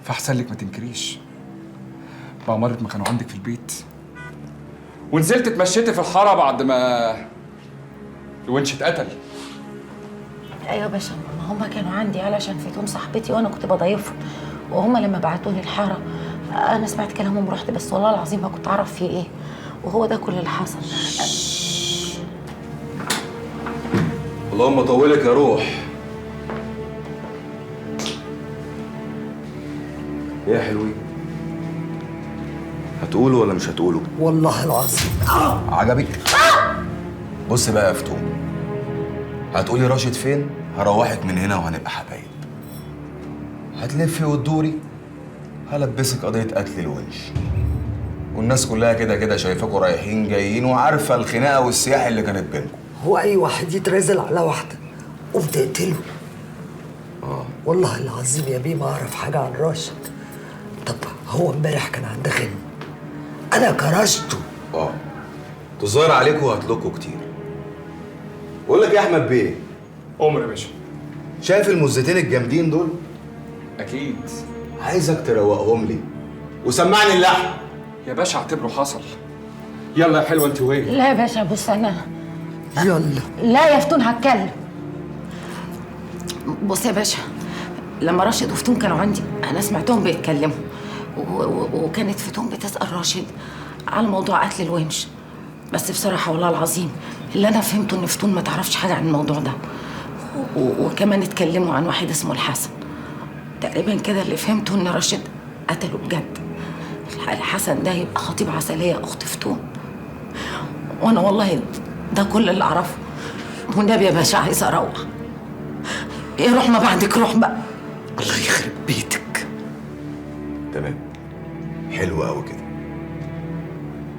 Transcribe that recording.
فاحسن لك ما تنكريش. بأمارة ما كانوا عندك في البيت ونزلت اتمشيتي في الحارة بعد ما الونش اتقتل. ايوه يا باشا، ما هما كانوا عندي علشان فتون صاحبتي وانا كنت بضيفهم، وهما لما بعتوني الحارة انا سمعت كلامهم ورحت، بس والله العظيم ما كنت اعرف فيه ايه، وهو ده كل اللي حصل. اللهم طولك يا روح. ايه يا حلوين؟ هتقولوا ولا مش هتقولوا؟ والله العظيم. عجبك؟ بص بقى يا فتون، هتقولي راشد فين؟ هروحك من هنا وهنبقى حبايب. هتلفي وتدوري هلبسك قضية قتل الونش، والناس كلها كده كده شايفاكوا رايحين جايين وعارفة الخناقة والسياح اللي كانت بينكم. هو اي واحد يترازل على واحدة قوم تقتله؟ والله العظيم يا بيه ما اعرف حاجة عن راشد. طب هو امبارح كان عند غنى، انا كرشته. تظهر عليكم وهتلكوا كتير. بقول لك يا احمد بيه. عمر يا باشا. شايف المزتين الجامدين دول؟ اكيد. عايزك تروقهم لي وسمعني اللحن. يا باشا اعتبره حصل. يلا يا حلوة انت وهي. لا يا باشا بص انا يلا. لا يا فتون هتكلم. بص يا باشا، لما راشد وفتون كانوا عندي انا سمعتهم بيتكلموا، وكانت فتون بتسأل راشد على موضوع قتل الونش، بس بصراحة والله العظيم اللي أنا فهمته إن فتون ما تعرفش حاجة عن الموضوع ده، وكمان اتكلموا عن واحد اسمه الحسن. تقريبا كده اللي فهمته إن راشد قتله بجد. الحسن ده يبقى خطيب عسلية أخت فتون، وأنا والله ده كل اللي أعرفه. والنبي يا باشا عايزة أروح. إيه روح ما بعدك روح بقى. الله يخرب بيتك. تمام، حلو قوي كده.